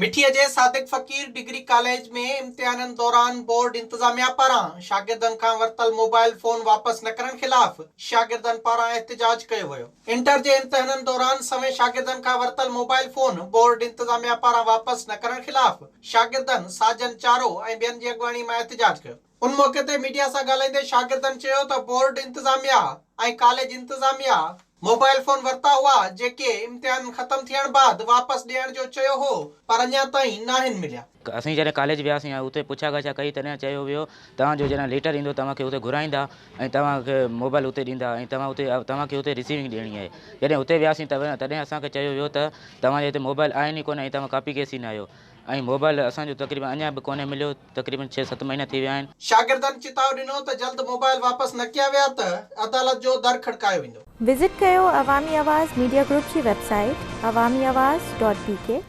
مٺيء جي Sadiq Faqir degree college ۾ امتحانن دوران بورڊ انتظاميا پاران شاگردن کان ورتل موبائل فون واپس نه ڪرڻ خلاف شاگردن پاران احتجاج ڪيو ويو. انٽر جي امتحانن دوران سوين شاگردن کان ورتل موبائل فون بورڊ انتظاميا پاران واپس نه ڪرڻ خلاف شاگردن ساجن چارو ۽ ٻين جي اڳواڻي ۾ احتجاج ڪيو. ان موقعي تي ميڊيا سان ڳالهائيندي شاگردن چيو ته بورڊ انتظاميا ۽ ڪاليج انتظاميا موبائل فون ورتا هئا جيڪي امتحان ختم ٿيڻ بعد واپس ڏيڻ جو چيو هو پر اڃا تائين ناهن مليا. اسين جڏهن ڪاليج وياسين ۽ اتي پڇا ڳاڇا ڪئي تڏهن چيو ويو توهان جو جڏهن ليٽر ايندو توهان کي اتي گهرائيندا ۽ توهان کي موبائل اتي ڏيندا ۽ توهان اتي توهان کي اتي رسيونگ ڏيڻي آهي جڏهن اتي وياسين تڏهن اسان کي چيو ويو ته توهان جي هتي موبائل آهن ئي ڪونه ۽ توهان ڪاپي ڪيسين آهيو ۽ موبائل اسان جو تقريبن اڃا به ڪونهي مليو تقريبن ڇهه ست مهينا ٿي ويا آهن. شاگردن چتاء ڏنو ته جلد موبائل واپس نه ڪيا ويا ته عدالت جو در کڙڪايو ويندو. وزٽ ڪيو عوامي آواز ميڊيا گروپ جي website Awami Awaz dot B K.